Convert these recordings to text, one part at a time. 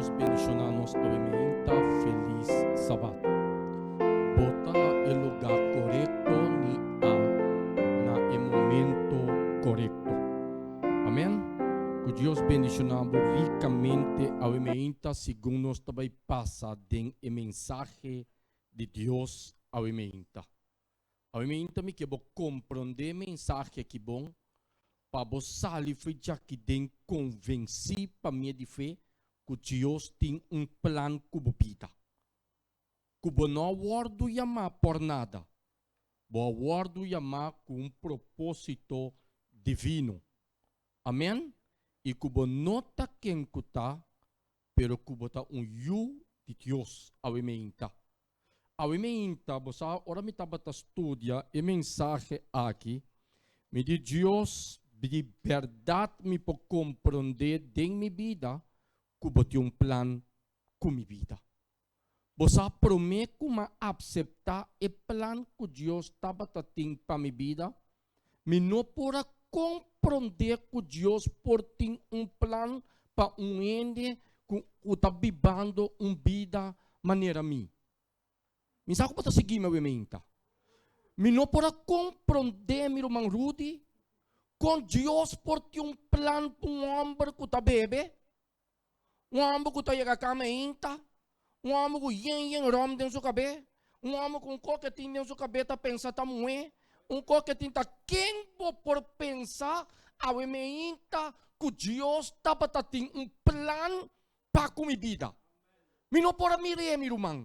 Dios bendishoná nos awe meinta felis sabat. Bo ta na e lugá korekto ni a na e momento korekto. Amen. Ku Dios bendishoná bo rikamente awe meinta segun nos ta bai pasa den e mensahe di Dios awe meinta. Awe meinta mi ke bo komprondé e mensahe aki bon pa bo sali fo'i djaki den konvensí pa mie di fe ku Dios tin un plan ku bo bida. Ku bo no a wòrdu yamá por nada, bo a wòrdu yamá ku un propósito divino. Amèn. I ku bo no ta ken ku ta, pero ku bo ta un yu di Dios. Awe meinta. Awe meinta, bo sa, ora mi tabata studia e mensahe aki, mi di, Dios, di bèrdat mi por komprondé den mi bida ku bo tin un plan ku mi bida. Bo sa, promé ku m'a apseptá e plan ku Dios tabata tin pa mi bida, mi no por a komprondé ku Dios por tin un plan pa un hende ku ta bibando un bida manera mi. Mi sa ku bo ta sigui mi awe-meinta. Mi no por a komprondé, mi ruman Rudy, kon Dios por tin un plan pa un hòmber ku ta bebe. Un hòmber ku ta yega kama ainta, un hòmber ku yen yen ròm den su kabé, un hòmber ku un kos ke tin den su kabé ta pensa ta muhé, un kos ke tin ta ken bo por pensa awe mi ainta ku Dios tabata tin un plan pa ku mi bida. Mi no por a mir'é, mi ruman.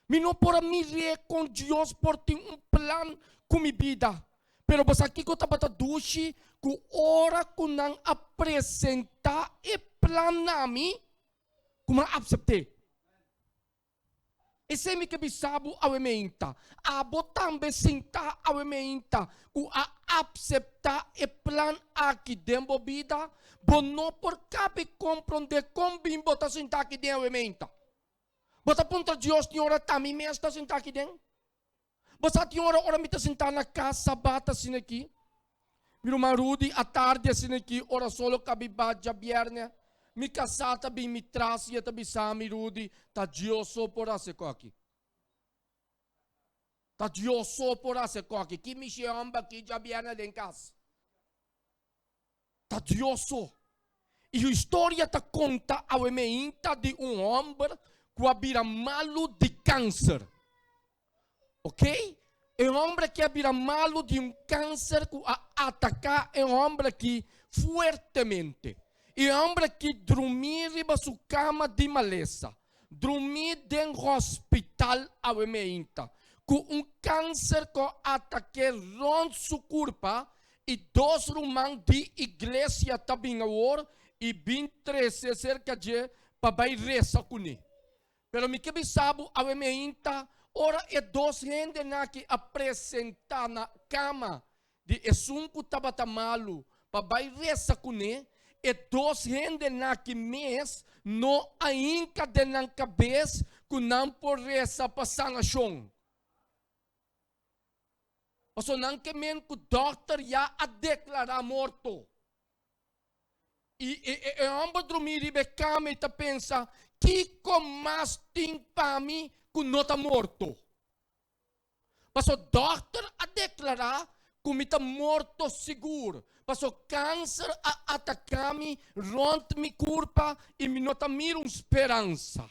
Mi no por a mir'é kon Dios por tin un plan ku mi bida. Pero bo sa kiko tabata dushi? Ku ora ku nan a presentá e plan na mi, ku mi a apsept'é. Esei mi ke bisa bo awe meinta. Abo tambe sintá awe meinta ku a apseptá e plan aki den bo bida, bo no por kabe komprondé kon bin bo ta sintá aki den awe meinta. Bo ta puntra Dios tin ora ta mi mes ta sintá aki den? Bo sa tin ora ora mi ta sintá na kas sabat asina aki? Mi ruman Rudy atardi asina aki ora solo kabi ba djabièrnè mi kasá ta bin mi tras i e ta bisa mi, Rudy, ta Dios so por hasi e kòki. Ta Dios so por hasi e kòki. Ki mishi e hòmber aki djabièrnè den kas? Ta Dios so. I historia ta konta awe meinta di un hòmber ku a bira malu di kanser. Ok? E hòmber aki a bira malu di un kanser ku a ataká e hòmber aki fuertemente. E hòmber aki drumí riba su kama di malesa, drumí den hospital awe meinta, ku un kanser ku a atak'é rònt su kurpa I dos ruman di iglesia ta bin awor i bin trese serka dje pa bai resa kuné. Pero mi ke bisa bo awe meinta, ora e dos hendenan aki a presentá na kama di esun ku tabata malu pa bai resa kuné, e dos hendenan aki mes no a hinka den nan kabes ku nan por resa pa sanashon. Pasobra nan ke men ku dòkter ya a deklará morto. I e hòmber drumí riba e kama i ta pensa, Kiko mas tin pa mi ku no ta morto? Pasobra dòkter a deklará ku mi ta morto sigur, pasobra kanser a ataká mi rònt mi kurpa i mi no ta mira un speransa.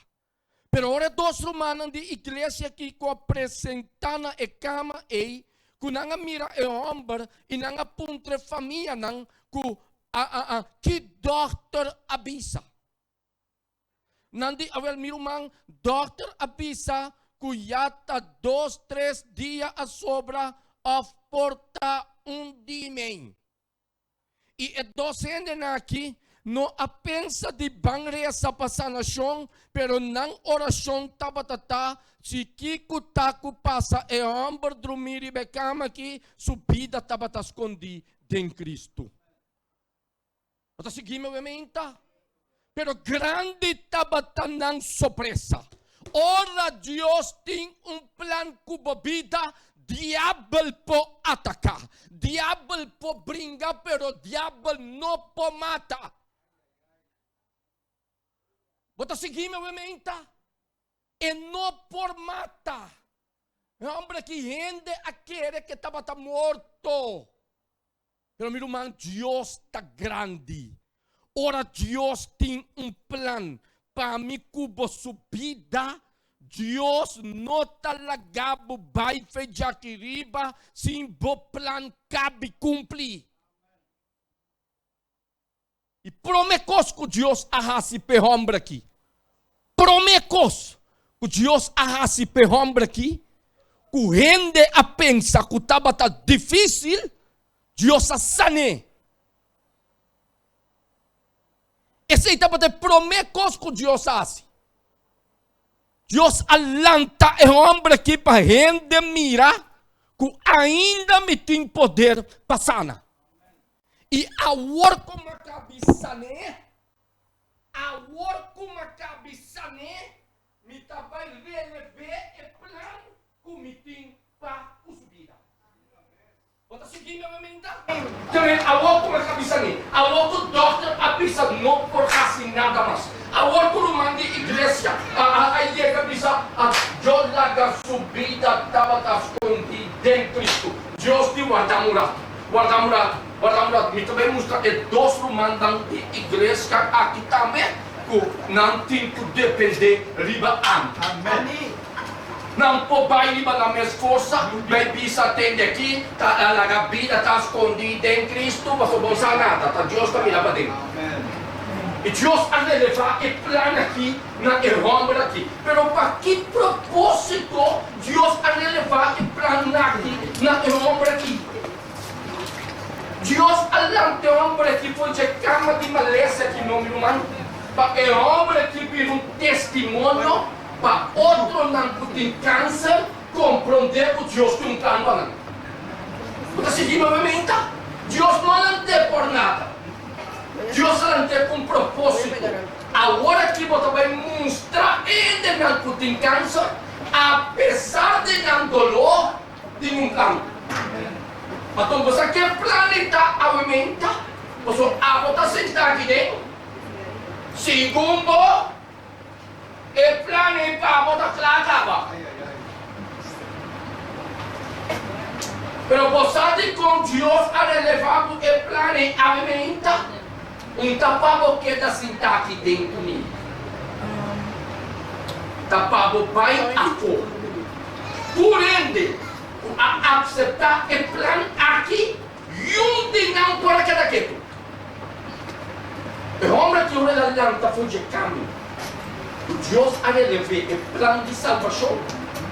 Pero ora e dos rumannan di iglesia aki ku a presentá na e kama ei, ku nan a mira e hòmber i nan a puntra e famianan ku a a a ki dòkter a bisa. Nan di, Awel, mi ruman, dòkter a bisa ku ya ta dos tres dia a sobra òf por ta un dia i mei. I e dos hendenan aki no a pensa di ban resa pa sanashon, pero nan orashon tabata ta, Si kiko ta ku pasa e hòmber drumí riba e kama aki, su bida tabata skondí den Kristu. Bo ta sigui mi awe-meinta? Pero grandi tabata nan sorpresa. Ora Dios tin un plan ku bo bida, diabel por ataká, diabel por bringa, pero diabel no por mata. Bo ta sigui mi awementa? E no por mata. E homber aki hende a kere ke tabata morto. Pero mi ruman, Dios ta grandi. Ora Dios tin un plan pa mi ku bo su bida, Dios no ta laga bo bai fe djaki riba sin bo plan kabi kumpli. I prome kos ku Dios a hasi p'e hòmber akí, prome kos ku Dios a hasi p'e hòmber akí, ku hende a pensa ku tabata difísil, Dios a san'é. Esei tabata e prome kos ku Dios a hasi. Dios a lanta e hòmber akí pa hende mira ku ainda mi tin poder pa sana. I awor ku mi a kabi sané, awor ku mi a kabi sané, mi ta bai relev'é e plan ku mi tin pa ku su bida. Bo ta sigui mi awementa? Tambe awor ku mi a kabi sané, awor ku dòkter a bisa no por hasi nada mas, awor ku ruman di iglesia a yega bisa, Dios laga su bida tabata skondí den Kristu. Dios di warda un ratu. Warda un ratu, warda un ratu, mi ta bai mustra e dos rumannan di iglesia aki tambe ku nan tin ku dependé riba ami. Nan por bai riba nan mes forsa, bai bisa tende aki, ta laga bida ta skondí den Kristu, pasobra bo no sa nada, ta Dios ta mira paden. I Dios a relevá e plan aki na e hòmber aki. Pero pa ki propósito Dios a relevá e plan aki na e hòmber aki? Dios a lanta e hòmber aki for dje kama di malesa aki, no mi ruman, pa e hòmber aki bira un testimonio pa otronan ku tin kanser komprondé ku Dios tin un plan pa nan. Bo ta sigui mi menta? Dios no a lant'é por nada. Dios a lant'é ku un propósito. Awor aki bo ta bai mustra hendenan ku tin kanser, apesar di nan doló, tin un plan. Pasobra bo sa ke plan ei ta awe menta, pasobra abo ta sentá aki den. Segun bo, e plan ei pa bo ta kla kaba. Pero bo sa dikon Dios a relevá ku e plan ei awe menta? Un ta pa bo keda sintá aki den ku mi. Ta pa bo bai afó. Tur hende ku a akseptá e plan aki, yun di nan por a keda ketu. E hòmber aki ora el a lanta for dje kami ku Dios a relev'é e plan di salbashon,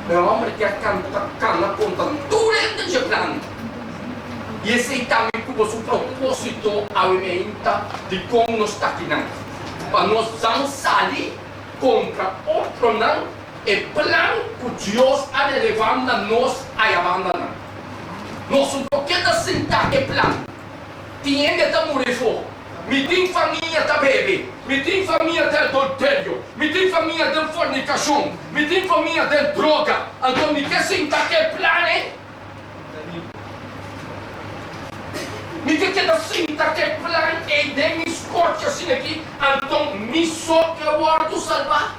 e hòmber aki a kanta kana konta tur hende dje plan. I esei tambe ku bo su propósito awe meinta dikon nos ta akinan, pa nos dan sali kontra otronan e plan ku Dios a relevá na nos ayabandanan. Nos un por keda sintá e plan. Tin hende ta muri afó. Mi tin famia ta bebe. Mi tin famia den adulterio. Mi tin famia den fornikashon. Mi tin famia den droga. Anto mi ke sinta ku e plan ei? Mi ke keda sinta ke plan ei den mi skochi asina aki, anto mi so ke wòrdu salbá?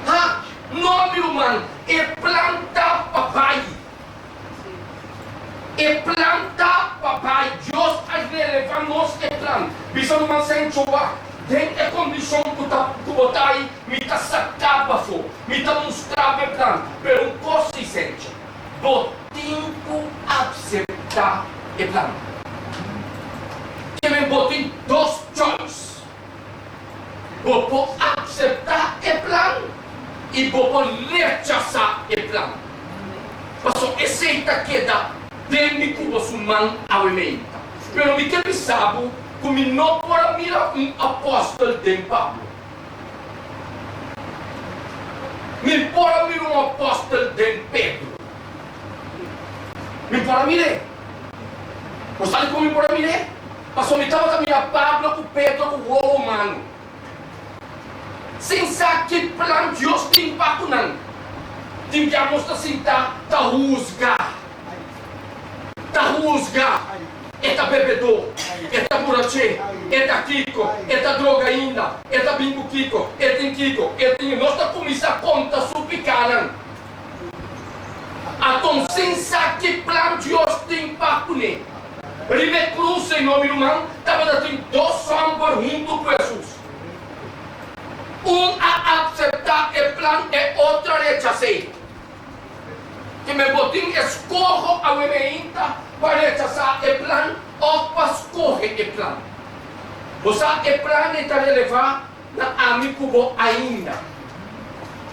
Ha, no, mi ruman, e plan ta pa bai. E plan ta pa bai. Dios a relevá nos e plan. Bisa ruman Sencho wak, den e kondishon ku ta ku bo ta ei, mi ta saká bo afó, mi ta mustra bo e plan, pero un kos si, Sencho. Bo tin ku akseptá e plan. Keme bo tin dos choice. Bo por akseptá e plan i bo por rechasá e plan. Pasobra esei ta keda den mi ku bo su man awe meinta. Pero mi ke bisa bo ku mi no por a mira un apòstel den Pablo. Mi por a mira un apòstel den Pedro. Mi por a mir'é. Bo sa dikon mi por a mir'é? Pasobra mi tabata mira Pablo ku Pedro ku wowo humano, sin sa ki plan Dios tin pa ku nan. Tin bia nos ta sintá ta husga, ta husga. E ta bebedó, E ta buraché, e ta kiko, e ta droga ainda, e ta bin ku kiko, e tin kiko, e tin. Nos ta kuminsá konta su pikánan. Aton sin sa ki plan Dios tin pa kuné. Riba e krus, Señor mi ruman, tabata tin dos hòmber huntu ku Hesus. Un a akseptá e plan, e otro a rechas'é. Ke men bo tin eskoho awe meinta pa rechasá e plan òf pa skohe e plan. Bo sa e plan ei ta relevá na ami ku bo ainda.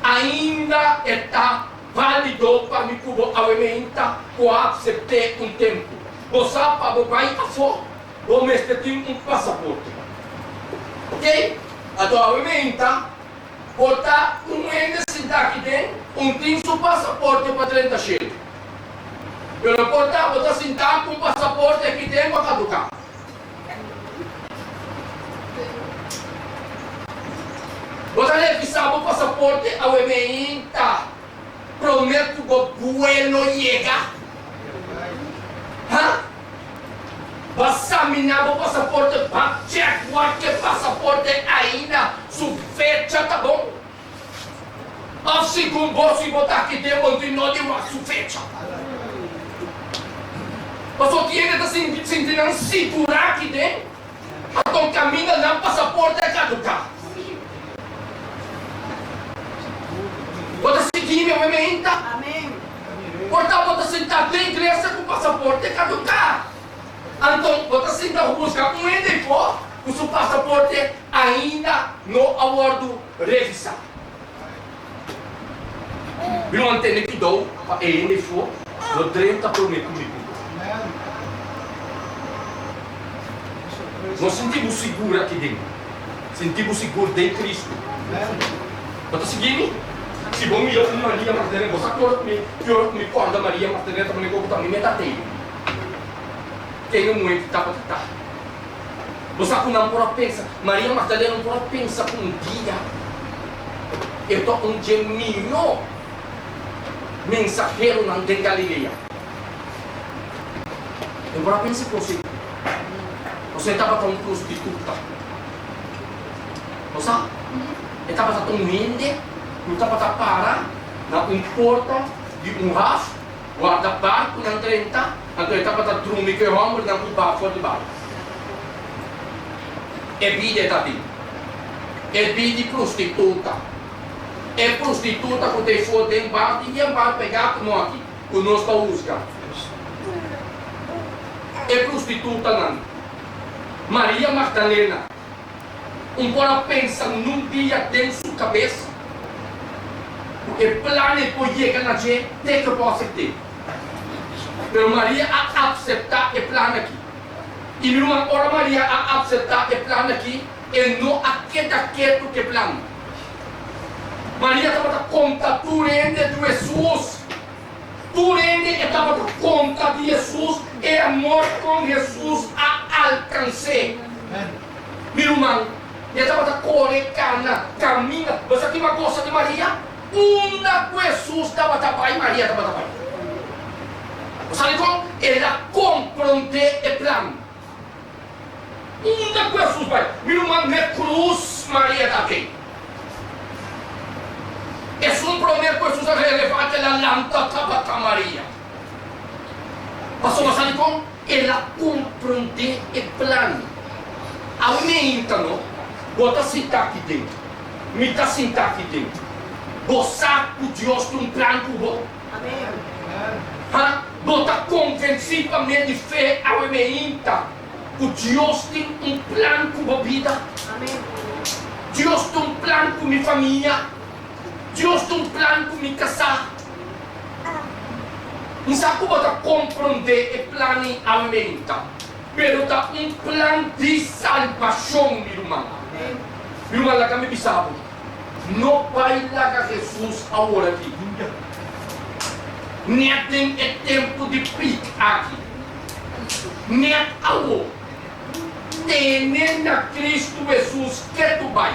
Ainda e ta válido pa mi ku bo awe meinta ku a aksept'é un tempu. Bo sa pa bo bai afó bo mester tin un pasaporte. Oke? Anto awe meinta Por ta un hende sinta aki den un tin su pasaporte pa drenta shelu. Pero por ta bo ta sinta ku un pasaporte aki den bo a kaduká. Bo ta revisá bo pasaporte awe meinta promé ku bo buelo yega? Ha? Ba saminá bo pasaporte, ba chèk wak e pasaporte ainda su fecha ta bon. Òf segun bo si bo ta aki den bo tin no di wak su fecha. Pasobra tin hende ta sinti sinti nan sigurá aki den, anto kaminda nan pasaporte a kaduká. Bo ta sigui mi awe meinta? Por ta bo ta sinta den iglesia ku pasaporte kaduká. Anto bo ta sinta husga un hende afó ku su pasaporte ainda no a wòrdu revisá. Mi no a tene kuidou pa e hende afó no drenta promé ku mi ku bo. No sinti bo sigur aki den. Sinti bo sigur den Kristu. Bo ta sigui mi? Si bo mira un Maria Magdalena, bo sa ki ora ku mi, ki ora ku mi kòrda Maria Magdalena ta manera ku ta mi meta tei. Ken e muhé ki tabata ta? Bo sa ku nan por a pensa, Maria Magdalena no por a pensa ku un dia e ta un dje mihó mensaheronan den Galilea. E no por a pensa ku esei. Pasobra e tabata un prostituta. Bo sa? E tabata ta un hende ku tabata para na un porta di un haf, warda barkunan drenta, anto e tabata drumi ku e hòmbernan ku ba for di barku. E bida e ta tin. E bida di prostituta. E prostituta ku ta efo den bar tin bien bar pegá ku no aki, ku nos ta husga. E prostitutanan. Maria Magdalena. Un por a pensa nun dia den su kabes ku e plan ei por yega na dje te ku e por asept'é. Pero Maria a apseptá e plan aki. I mi ruman, ora Maria a apseptá e plan aki, e no a keda ketu ku e plan. Maria tabata konta tur hende di Hesus. Tur hende e tabata konta di Hesus e amor kon Hesus a alkans'é. Mi ruman, e tabata kore, kana, kamina. Bo sa kima gosa di Maria? Unda ku Hesus tabata bai, Maria tabata bai. Bo sa dikon? El a komprondé e plan. Unda ku Hesus bai? Mi ruman, n'e krus Maria ta akei. Esun promé ku Hesus a relevá ku el a lanta tabata Maria. Pasobra sa dikon? El a komprondé e plan. Awe meinta no, bo ta sintá aki den, mi ta sintá aki den. Bo sa ku Dios tin un plan ku bo? Ha? Bo ta konvensí pa medio di fe awe meinta ku Dios tin un plan ku bo bida? Dios tin un plan ku mi famia? Dios tin un plan ku mi kasá? Mi sa ku bo ta komprondé e plan ei awe meinta, pero ta un plan di salbashon, mi ruman. Mi ruman, laga mi bisa bo. No bai laga Hesus awor aki, nèt den e tempu di pik aki, nèt awor. Tene na Kristu Hesus ketu bai.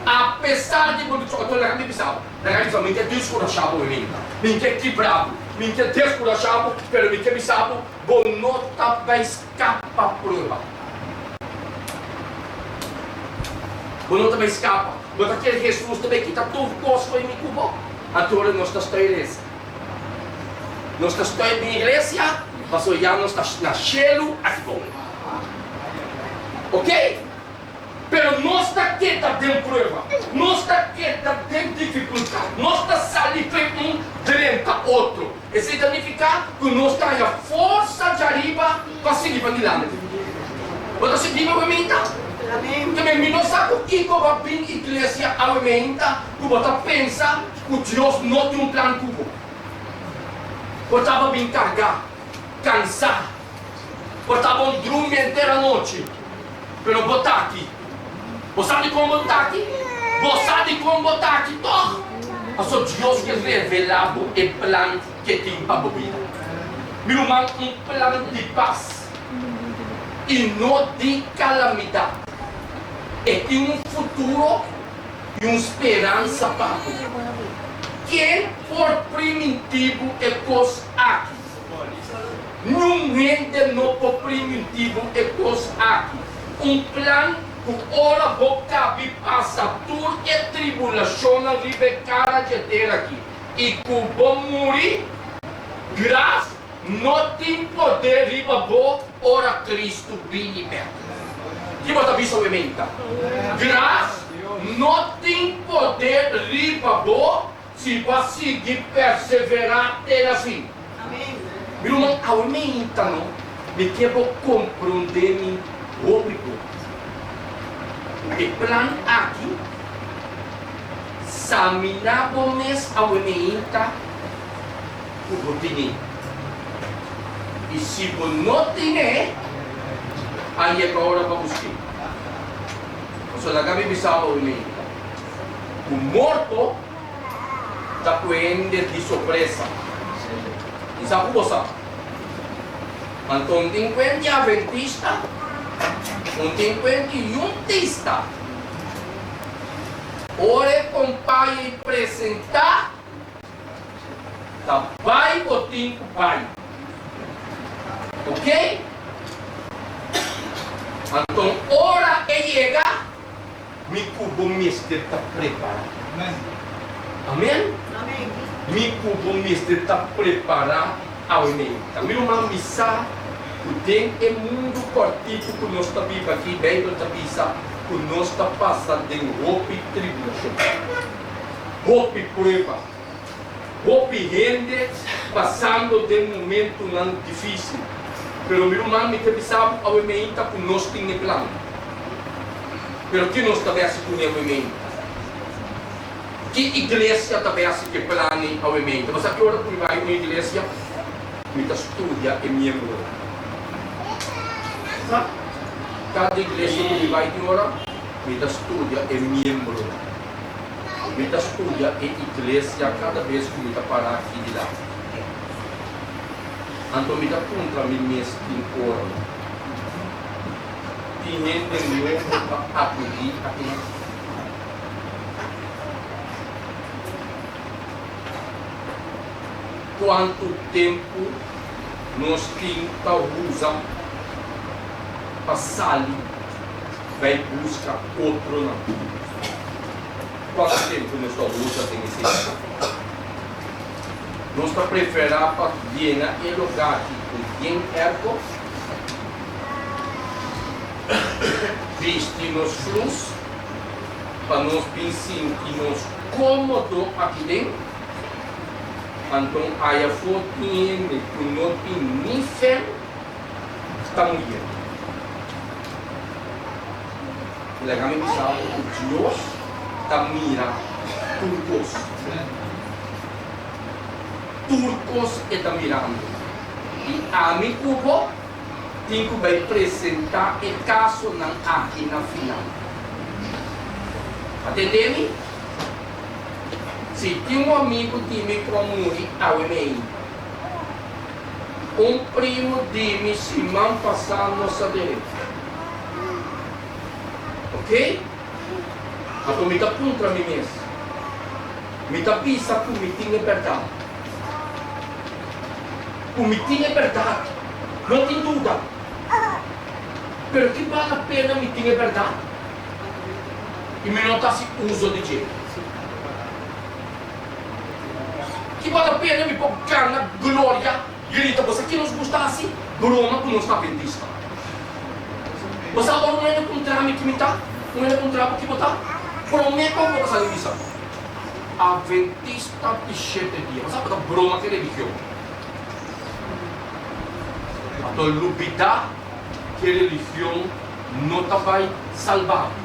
Apesar di bo dicho, anto laga mi bisa bo, laga mi bisa bo, mi ke diskurashá bo, mi minta, mi ke kibrá bo, mi ke deskurashá bo, pero mi ke bisa bo, bo no ta bai skapa. pa prueba. Bo no ta bai skapa. Bo ta kere Hesus ta bai kita tur kos fo'i mi ku bo? Anto ora nos ta stoi resa. Nos ta stoi den iglesia pasobra ya nos ta na shelu aki bon. Ok? Pero nos ta keda den prueba. Nos ta keda den difikultat. Nos ta sali fo'i un drenta otro. Esei ta nifiká ku nos ta haña forsa djariba pa sigui padilanti. Bo ta sinti mi awe meinta? Tambe mi no sa ku kiko bo a bin iglesia awe meinta ku bo ta pensa ku Dios no tin un plan ku bo. Bo taba bin kargá, kansá, bo taba un drumi henter anochi, pero bo ta aki. Bo sa dikon bo ta aki? Bo sa dikon bo ta aki tòg? Pasobra Dios ke revelá bo e plan ke tin pa bo bida. Mi ruman, un plan di pas i no di kalamidat. E tin un futuro i un speransa pa bo. Ken por primintí bo e kos aki? Niun hende no por primintí bo e kos aki. Un plan ku ora bo kabi pasa tur e tribulashonnan riba e kara dje tera aki i ku bo muri, graf no tin poder riba bo ora Kristu bini bèk. Ki bo ta bisa wementa? Graf no tin poder riba bo Si bo a sigui perseverá te na fin. Mi ruman, awe meinta no, mi ke bo komprondé mi hopi bon. E plan aki, saminá bo mes awe meinta ku bo tene. I si bo no tene, a yega ora pa busk'é. Pasobra laga mi bisa bo awe meinta. Ku morto ta ku hende di sorpresa. Mi sa ku bo sa. Anto un tin kuenti aventista, un tin kuenti yuntista. Ora e kompaño i presentá, ta bai bo tin ku bai. Oke? Anto ora e yega. Mi ku bo mester ta prepará. Amen. Mi ku bo mester ta prepará awe meinta. Mi ruman, mi sa ku den e mundu kòrtiku ku nos ta biba aki, Beibel ta bisa ku nos ta pasa den hopi tribulashon, hopi prueba, hopi hende pasando den momentunan difísil. Pero mi ruman, mi ta bisa bo awe meinta ku nos tin e plan. Pero ki nos ta besi kuné awe meinta? Ki iglesia ta besi ku e plan ei awe meinta? Bo sa ki ora ku mi bai un iglesia, mi ta studia e miembronan. Sa? Kada iglesia ku mi bai tin ora, mi ta studia e miembronan. Mi ta studia e iglesia kada bes ku mi ta para aki dilanti. Anto mi ta puntra mi mes tin ora. Tin hende nobo ta akudí akinan? Kuantu tempu nos tin ta usa pa sali bai buska otronan? Kuantu tempu nos ta usa den esei? Nos ta preferá pa yena e lugá aki ku yen èrko? Bisti nos flus pa nos bin sinti nos kómodo aki den. Anton aya for tin hende ku no tin ni fen ta muriendo. Laga mi bisa bo ku Dios ta mira tur kos. Tur kos e ta mirando. I ami ku bo tin ku bai presentá e kasonan aki na final. A tendé mi? Si tin un amigu di mi ku a muri awe meinta. Un primu di mi siman pasá no sa der'é. Oké? Anto mi ta puntra mi mes, Mi ta bisa ku mi tin e bèrdat? Ku mi tin e bèrdat, no tin duda. Pero ki bal la pena mi tin e bèrdat i mi no ta hasi uso di dje? Ki bal la pena mi por gana gloria, grita, Bo sa ki nos gusta hasi? Broma ku nos ta adventista. Bo sa ora un hende puntra mi ki mi ta, un hende puntra bo ki bo ta, promé kon bo ta sali bisa, Adventista di shete dia. Bo sa bo ta broma ku e religion. Anto lubidá ku e religion no ta bai salba bo.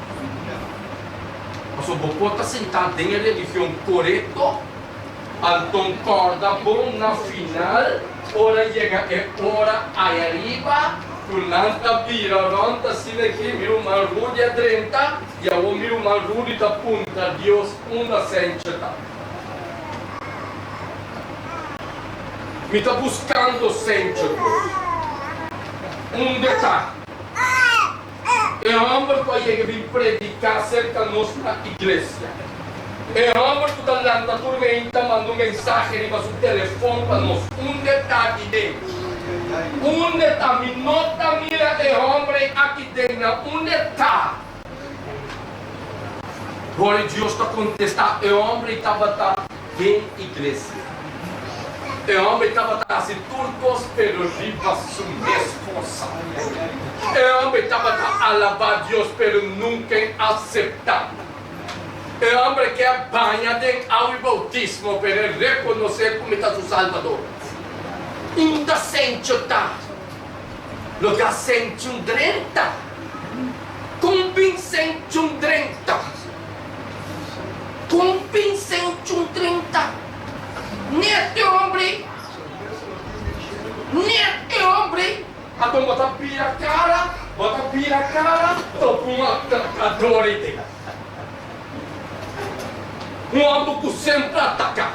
Pasobra bo por ta sentá den e religion korekto, anto kòrda bon na final ora yega e ora ayariba ku nan ta bira rònt asina aki, mi ruman Rudy a drenta i awor mi ruman Rudy ta puntra Dios unda Senche ta. Mi ta buskando Senche Dios. Unda e ta? E hòmber ku a yega bin prediká serka nos na iglesia. E hòmber ku ta lanta tur meinta manda un mensahe riba su telefòn pa nos. Unda e ta aki den? Unda e ta? Mi no ta mira e hòmber ei aki den na unda e ta. Gloria Dios ta kontestá, e hòmber ei tabata den iglesia. E hòmber ei tabata hasi tur kos pero riba su mes forsa. E hòmber ei tabata alabá Dios pero nunka en aseptá. E hòmber ei ke a baña den awa i boutismo pero e rekonosé ku mi ta su Salbador. Unda Sencho ta? Loke a Sencho drenta? Kon bin Sencho drenta? Kon bin Sencho drenta? Net e hombre, net e hombre. Anto bo ta bira cara, bo ta bira cara topa un atracador ei den. Un homber cu semper a ataca,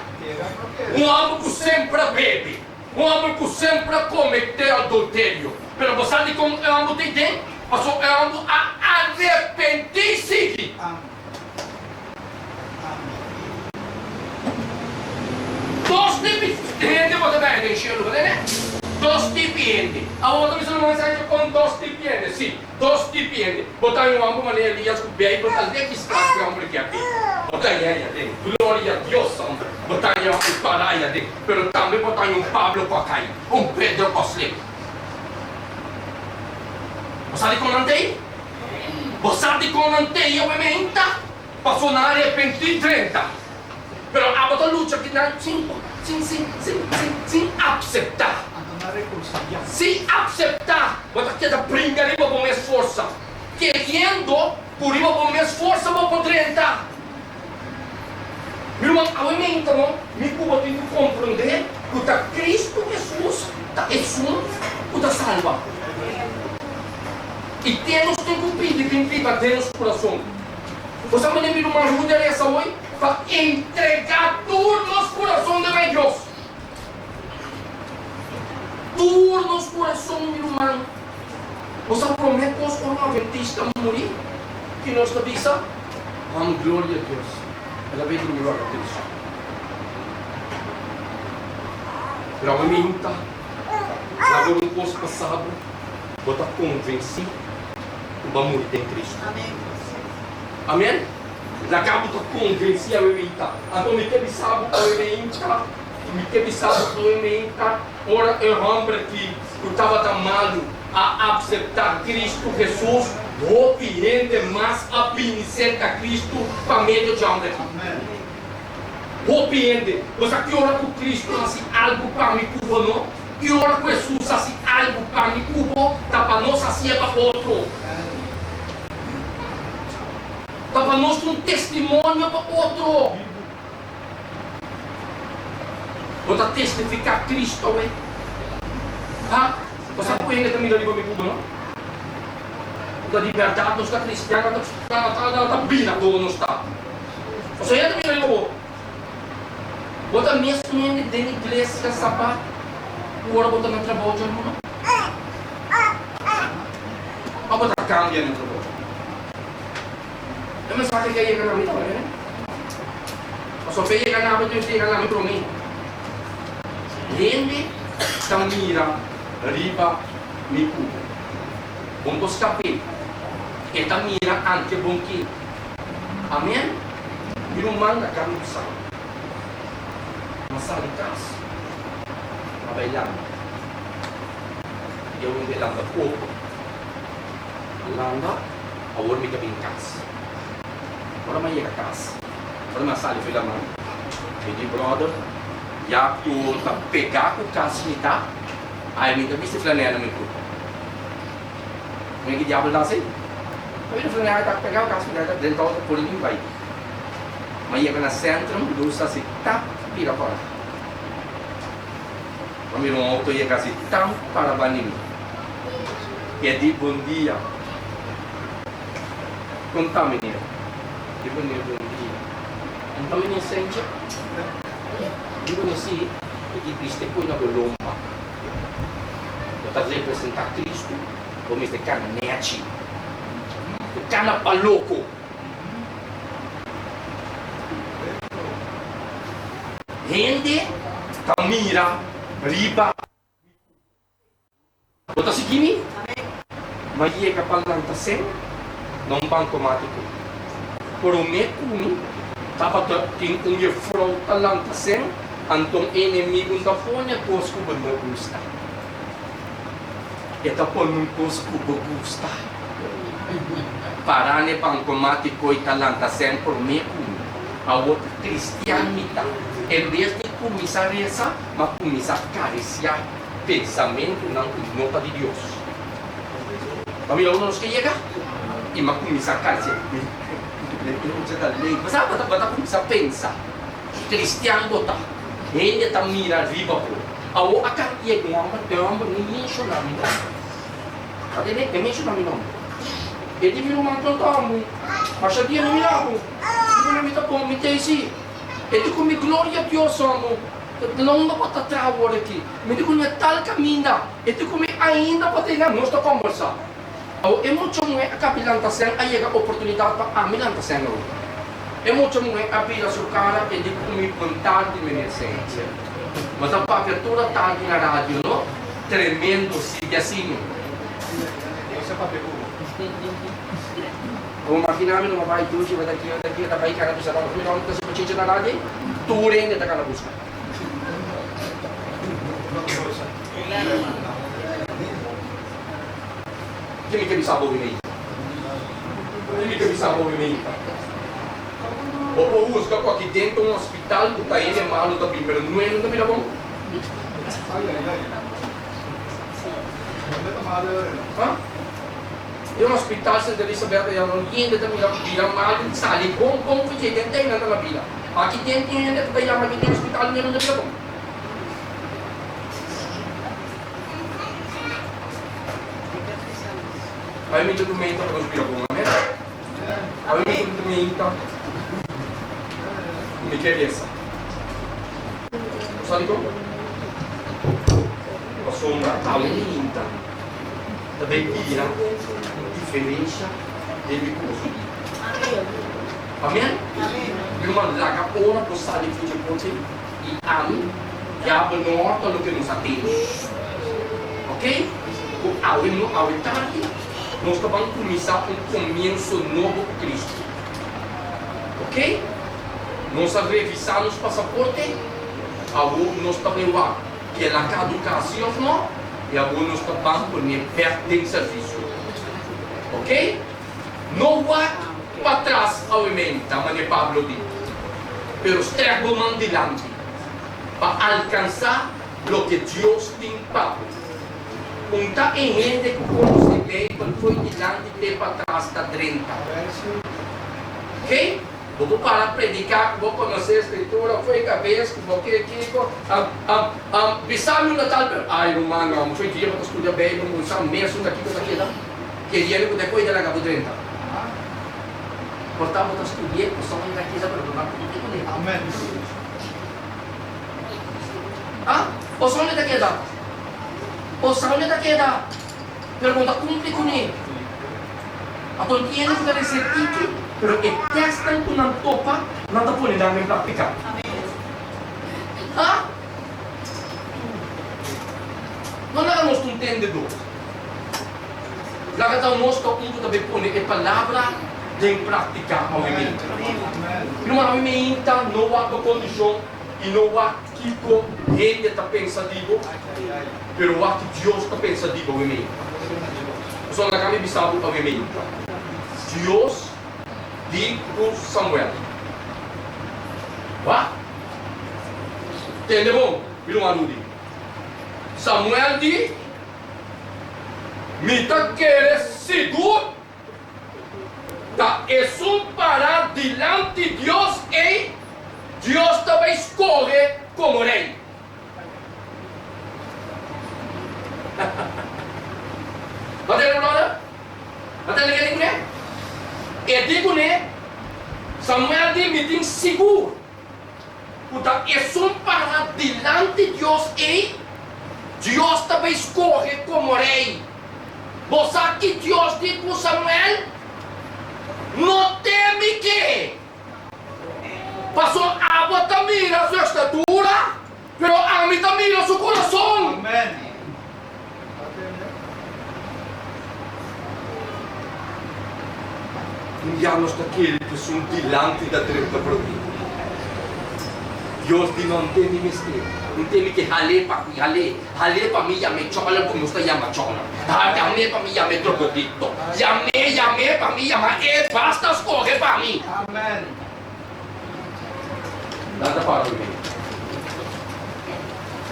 un homber cu semper a bebe, un homber cu semper a comete adulterio. Pero bo sa dicon e homber ta ei den? Pasobra e homber a arepenti sigui. Dos tipi hende bo ta bèn den shelu, bo tende? Dos tipi hende. Awor bo ta bisa no mensahe kon dos tipi hende? Si, dos tipi hende. Bo ta un hòmber manera Elias ku Beibel ta legislá ku e hòmber ke a bin. Bo ta haña ei aden. Gloria a Dios, hòmber. Bo ta haña un pará ei aden. Pero tambe bo ta haña un Pablo ku a kai, un Pedro ku a slip. Bo sa dikon nan ta ei? Bo sa dikon nan ta ei awe meinta? Paso nan a arepentí drenta. Pero abo ta lucha ki nan sin sin sin sin sin sin apseptá. Sin apseptá bo ta keda bringa riba bo mes forsa, keriendo ku riba bo mes forsa bo por drenta. Mi ruman, awe meinta no, mi ku bo tin ku komprondé ku ta Kristu Hesus ta esun ku ta salba. I te nos tin ku pidi bin biba den nos kurason. Bo sa manera mi ruman Rudy a resa hoy? Pa entregá tur nos kurason den mai Dios. Tur nos kurason, mi ruman. Bo sa promé kos ora un adventista muri ki nos ta bisa? Ham gloria a Dios, el a bini mi wak Cristo. Pero awe minta, laga un kos pasa bo, bo ta konvensí ku bo a muri den Cristo. Amen. Laga bo ta konvensí awe minta. Anto mi ke bisa bo awe minta, mi ke bisa bo awe minta, ora e hòmber ki ku tabata malu a apseptá Kristu Hesus, hopi hende mas a bini serka Kristu pa medio dje hòmber akí. Hopi hende. Bo sa ki ora ku Kristu hasi algu pa mi ku bo no? Ki ora ku Hesus hasi algu pa mi ku bo, ta pa nos hasié pa otro. Ta pa nos ta un testimonio pa otro. Bo ta testifiká Cristo awe? Ha? Bo sa ku hende ta mira riba mi kuba, no? Ku ta di bèrdat nos ta kristian, nan ta nan ta bira komo nos ta. Pasobra hende ta mira riba bo. Bo ta mes hende den iglesia sabat ku ora bo ta na trabou djaluna? Òf bo ta kambia na trabou? E mensahe ke a yega na mi tambe, ne? Pasobra p'e yega na bo, tin ku yega na mi promé. Hende ta mira riba mi kubo. Bon por skap'é. E ta mira anke bon ke. Amen. Mi ruman na kami bisa. M'a sali kas. M'a bai landa. I awor mi bai landa poko. Landa, awor mi ta bin kas. Ora m'a yega kas, ora mi a sali for laman, mi di, Bròder, ya ku ta pegá ku kas mi ta, Ai mi ta bisti flanel na mi kurpa. Mira ki diabel ta hasi. Ta bira flanel ta pega kas mi ta drenta auto pone mi bai. Ma yega na centrum lus hasi tap bira kora. Ma mira un auto yega hasi tam para banda di mi. E di bon dia. Kon ta meneer? Di meneer bon dia. Kon ta meneer Sentje? Di meneer si. E di biste poi na bo lomba. Bo ta representá Kristu, bo mester kana nèchi. No kana pa loko. Hende ta mira riba mi kurpa. Bo ta sigui mi? M'a yega pa lanta sen na un bankomátiko. Promé ku mi tabata tin un jefrou ta lanta sen, anton e enemigu ta pone kos ku bo no gusta. E ta pone un kos ku bo gusta. Pará n'e bankomátiko i ta lanta sen promé ku mi. Awor ta kristian mi ta. En bes di kuminsá resa, m'a kuminsá karisiá pensamentunan ku no ta di Dios. Pa mira unda nos ke yega i m'a kuminsá karisiá. Bo sa, bo ta kuminsá pensa, Kristian bo ta, hende ta mira riba bo. Awor a kambia un hòmber, e hòmber no menshoná mi nòmber. Ta tende? E menshoná mi nòmber. E di mi ruman tonton, masha dia mi mira bo. Mi ku mi ta bon, mi ta esi. E di ku mi gloria a Dios, hòmber. Na unda bo ta traha awor aki? Mi di ku mi a tal kaminda. E di ku mi ainda bo ta yega, nos ta kòmbersá. Awor e mucha muhé a kabi lanta sèn, a yega oportunidat pa ami lanta sèn awor. E mucha muhé a bira su kara, e di ku mi bon tardi meneer Sèntje. Bo ta papia tur atardi na radio, no? Tremendo, sigui asina. Bo imaginá mi no a bai dushi, bo ta kia, bo ta kia, ta bai kana bisa ta mi no ta siba chincha na radio, tur hende ta kana buska. Ke mi ke bisa bo mi? Ke mi ke bisa bo mi? Bo por husga ku aki den ta un hospital ku ta hende malu ta bin, pero nue no ta bira bon. Ha? Den hospital Santa Elisabeth ya no hende ta mira bira malu sali bon bon ku dje den tei nan ta na bira. Aki den tin hende ku ta yama aki den hospital mi no ta bira bon. Ai mi ta tumenta pa nos bira bon amen. Ai mi ta tumenta ku mi ke resa. Bo sa dikon? Pasobra awe mi ta. Ta bay bira un diferencia den mi curso di. Amen? Mi ruman, laga ora bo sali for dje porta ei, i ami, diabel no horta loke nos a tende. Ok? Ku awe no, awe tardi, nos ta ban cuminsa un comienso nobo cu Cristo. Ok? Nos a revisa nos pasaporte, awor nos ta bay wak kel a caduca si of no. I awor nos ta ban pone bek den servisio. Ok? No wak patras awe menta, mane Pablo di, pero strek bo man dilanti pa alkansá loke Dios tin pa bo. Un ta e hende ku konosé Beibel fo'i dilanti te patras ta drenta. Ok? Bo por para prediká ku bo konosé Skritura fo'i kabes, ku bo ke kiko. Bisa mi una tal pero ay ruman no, mucho dia bo ta studia Beibel, bo sa mes unda kiko ta keda. Keriendo ku ta koe ta laga bo drenta. Por ta bo ta studi'é, bo sa unda ta keda pero bo no a kumpli kuné. Ah, bo sa unda ta keda. Bo sa unda ta keda pero bo no ta kumpli kuné. Anto no tin hende ku ta rese tiki, pero e tèstnan ku nan topa, nan ta pone nan den praktika. Ha? No laga nos ta un tendedó. Laga ta nos ta un ku ta bay pone e palabra den praktika awe meinta. Mi ruman, awe meinta no wak bo kondishon i no wak kiko hende ta pensa di bo, pero wak ki Dios ta pensa di bo awe meinta. Pasobra laga mi bisa bo awe meinta, Dios di ku Samuel. Wak! Tende bon, mi ruman Rudy. Samuel di, Mi ta kere sigur ta esun pará dilanti Dios ei Dios ta bai skohe komo rei. Bo a tende, brother? Bo a tende ke di kuné? E di kuné, Samuel di, Mi tin sigur. Ku ta esun para dilanti Dios ei, Dios ta bai skohe komo rei. Bo sa ki Dios di ku Samuel? No temi ke, pasobra abo ta mira su estatura, pero ami ta mira su kurason. Un dia nos ta kere ku esun dilanti ta drenta promé. Dios di no temi mester, no temi ke hal'é pa mi, hal'é, hal'é pa mi yam'é chòler ku nos ta yama chòler, yam'é pa mi yam'é drogodikto, yam'é, yam'é pa mi yama e, basta skohe pa mi. Nan ta para mi mente.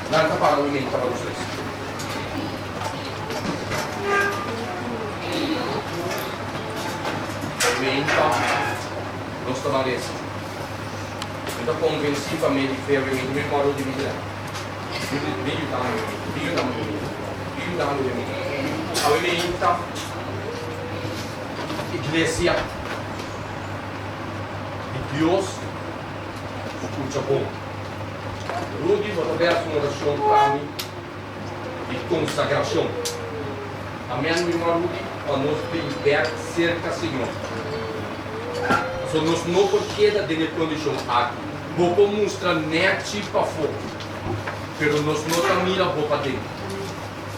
Nan ta para mi mente pa nos tres. Menta nos ta ban resa. Mi ta konvensí pa medio di fe mi mi moro di mi dila. Mi yuda mi mi yuda mi mi yuda mi mi. Awe menta iglesia. Di Dios scucha bon. Rudy bo ta bes un oracion pa mi di consagracion. Amen mi ruman Rudy pa nos bin bek cerca Señor. Pasobra nos no por keda den e condicion aki. Bo por mustra nechi pafo pero nos no ta mira bo paden.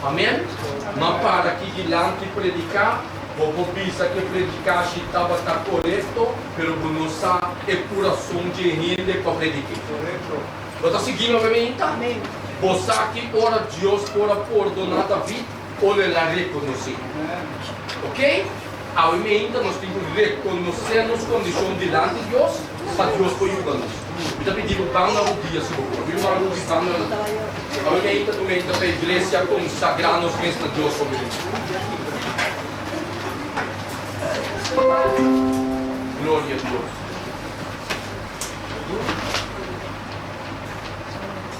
Amen. Ma para ki dilanti predica, bo por bisa cu e predicashi tabata corecto, pero bo no sa e curason dje hende cu a predique. Bo ta sigui mi pregunta? Bo sa ki ora Dios por a pordona David ora el a reconoce? Ok? Awe meinta nos tin cu reconoce nos condicion dilanti Dios pa Dios por yuda nos. Mi ta pidi bo ban na rudia si bo por. Mi ruman Rudy ban na rudia. Awe meinta tu meinta pa iglesia consagra nos mes na Dios por mi. Gloria a Dios.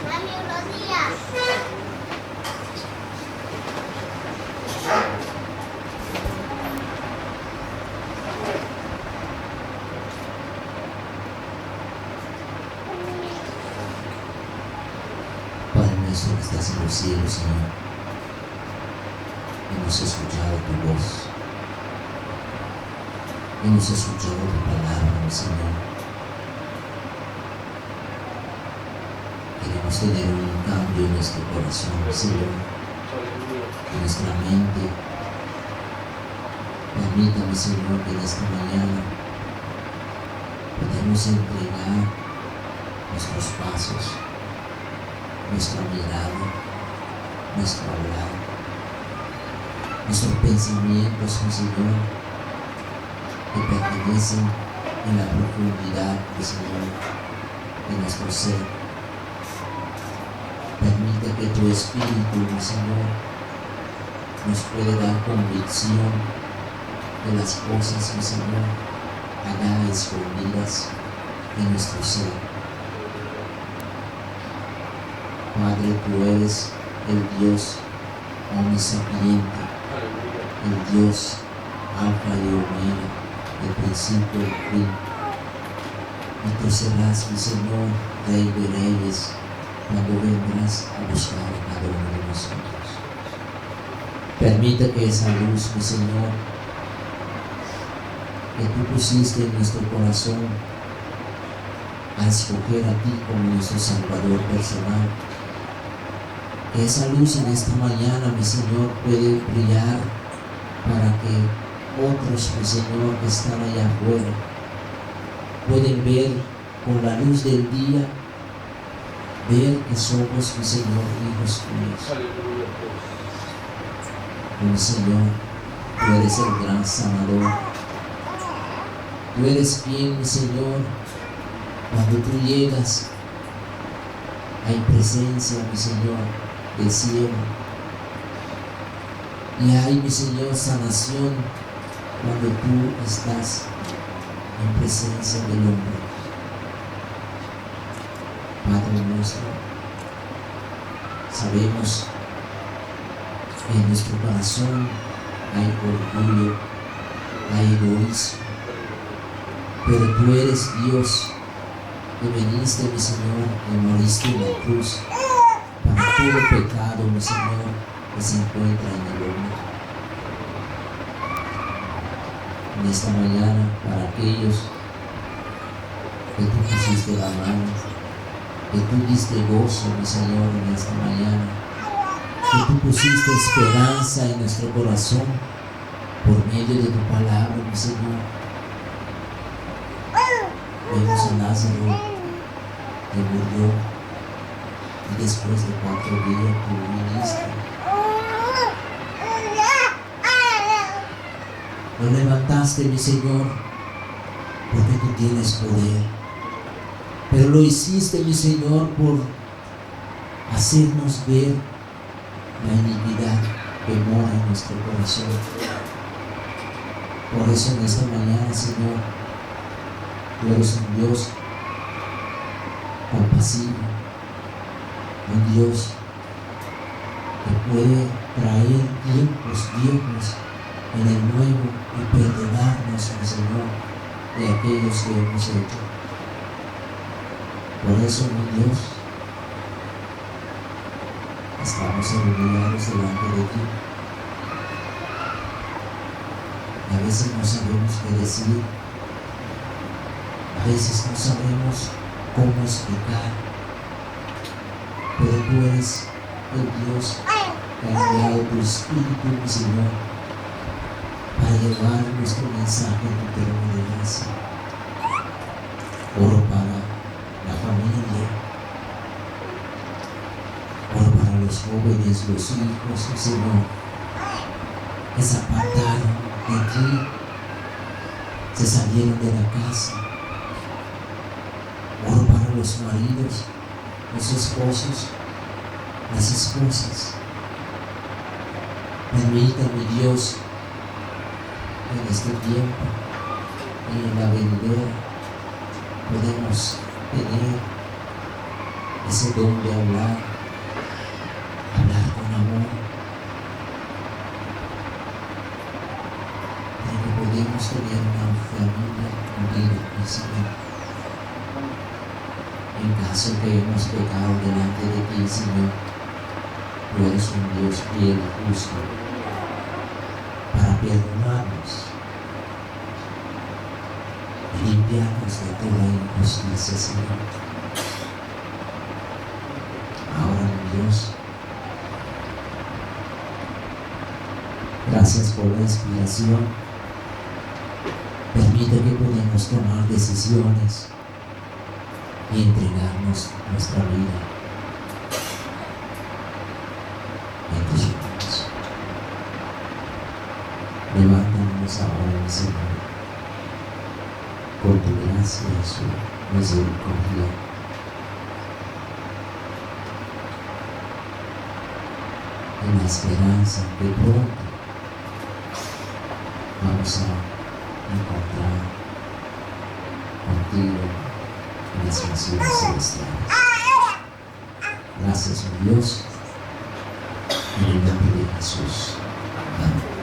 Mami, buenos días. Padre nuestro que estás en los cielos, Señor, hemos escuchado tu voz, hemos escuchado tu palabra, mi Señor. Queremos tener un cambio en nuestro corazón, Señor, en nuestra mente. Permítame, Señor, que en esta mañana podamos entregar nuestros pasos, nuestra mirada, nuestro hablar, nuestros pensamientos, mi Señor, que pertenecen en la profundidad, mi Señor, de nuestro ser. Permite que tu Espíritu, mi Señor, nos pueda dar convicción de las cosas, mi Señor, allá escondidas en nuestro ser. Padre, tú eres el Dios omnisapiente, el Dios Alfa y Omega, el principio y el fin. Y tú serás, mi Señor, Rey de Reyes, cuando vendrás a buscar a cada uno de nosotros. Permite que esa luz, mi Señor, que tú pusiste en nuestro corazón a escoger a ti como nuestro Salvador personal, que esa luz en esta mañana, mi Señor, puede brillar. Para que otros, mi Señor, que están allá afuera, pueden ver con la luz del día, ver que somos, mi Señor, hijos tuyos. Aleluya, Dios. Mi Señor, tú eres el gran sanador. Tú eres quien, mi Señor, cuando tú llegas, hay presencia, mi Señor, del cielo. Y hay, mi Señor, sanación cuando tú estás en presencia del hombre. Padre nuestro, sabemos que en nuestro corazón hay orgullo, hay egoísmo, pero tú eres Dios que viniste, mi Señor, y moriste en la cruz para todo pecado, mi Señor, que se encuentra en el hombre. En esta mañana, para aquellos que tú pusiste la mano, que tú diste gozo, mi Señor, en esta mañana, que tú pusiste esperanza en nuestro corazón por medio de tu palabra, mi Señor. Vemos a Lázaro que murió y después de 4 días tú viniste. Lo levantaste, mi Señor, porque tú tienes poder. Pero lo hiciste, mi Señor, por hacernos ver la iniquidad que mora en nuestro corazón. Por eso en esta mañana, Señor, tú eres un Dios compasivo, un Dios que puede traer tiempos viejos en el nuevo y perdonarnos, mi Señor, de aquellos que hemos hecho. Por eso, mi Dios, estamos arrodillados delante de ti. Y a veces no sabemos qué decir, a veces no sabemos cómo explicar, pero tú eres el Dios que ha enviado tu Espíritu, mi Señor, para llevar nuestro mensaje en tu trono de gracia. Oro para la familia, oro para los jóvenes, los hijos, mi Señor, que se apartaron de ti, se salieron de la casa. Oro para los maridos, los esposos, las esposas. Permita, mi Dios, en este tiempo y en la venidera podemos tener ese don de hablar, hablar con amor, para que podamos tener una familia unida, mi Señor. En caso que hemos pecado delante de ti, Señor, tú eres un Dios fiel y justo para perdonarnos y limpiarnos de toda injusticia, Señor. Ahora, mi Dios, gracias por la inspiración. Permite que podamos tomar decisiones y entregarnos nuestra vida en tus manos. Levántanos ahora, mi Señor, por tu gracia y su misericordia. En la esperanza que pronto vamos a encontrar contigo en las naciones celestiales. Gracias, mi Dios, en el nombre de Jesús. Amén.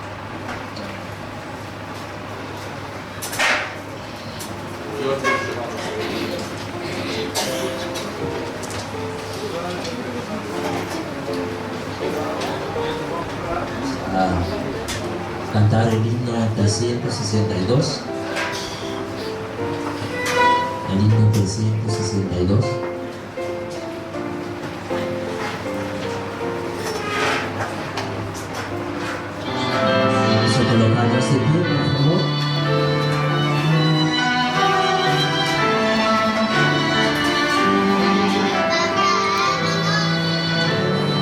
A cantar el himno 362. El himno 362.